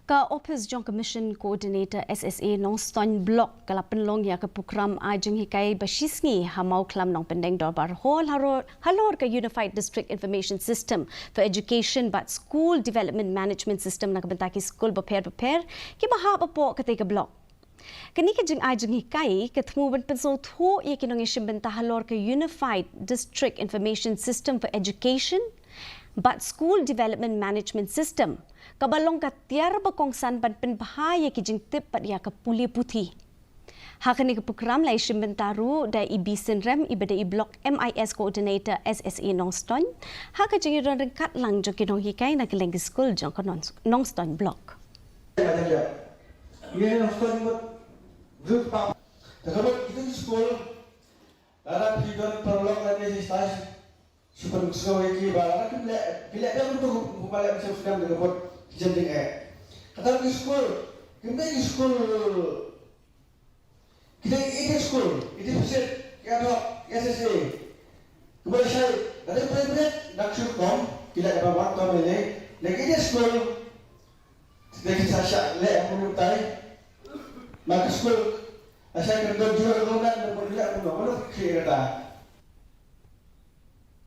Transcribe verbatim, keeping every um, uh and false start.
Ka Office jong ka Mission Coordinator S S A Nongstoin Block ka la pynlong ïa ka program ai jinghikai ba shisngi ha Mawkhlam Nongpyndeng Dorbar Hall halor, halor ka Unified District Information System for Education bad School Development Management System na ka bynta ki skul bapher bapher kiba hap hapoh katei ka block. Kane ka jingai jinghikai ka thmu ban pynsngewthuh ïa ki nongïashim bynta halor ka Unified District Information System for Education bad School Development Management System, kaba long ka tiar ba kongsan ban pynbha ïa ki jingtip bad ïa ka pule puthi. Ha kane ka program la ïashim bynta ruh da i B Synrem, iba dei i Block M I S Coordinator S S A Nongstoin, ha ka jingïadon ryngkat lang jong ki nonghikai na kylleng ki skul jong ka Nong-, Nongstoin Block. Ngi Nongstoin Block, Youth Park. Te ka bot itu ki skul, lada phi don paralok lane ki stage, shu pynsngew ïa ki ba lada kim leh, ki leh dang tu kumba leh mynsiem skhem da ka bot ki jending eh. Kata ki skul, kim dei ki skul, ki dei eighty skul, eighty percent ki ad hoc, ki S S A. Kumba shai, lada private, dak shu kom, ki leh ba wan tom leh, leh ki eighty skul, Dei ki sa shah leh kum u tai. Ma ka skul, a shah kan don jua ka government, na pun leh kum, kum ki kata.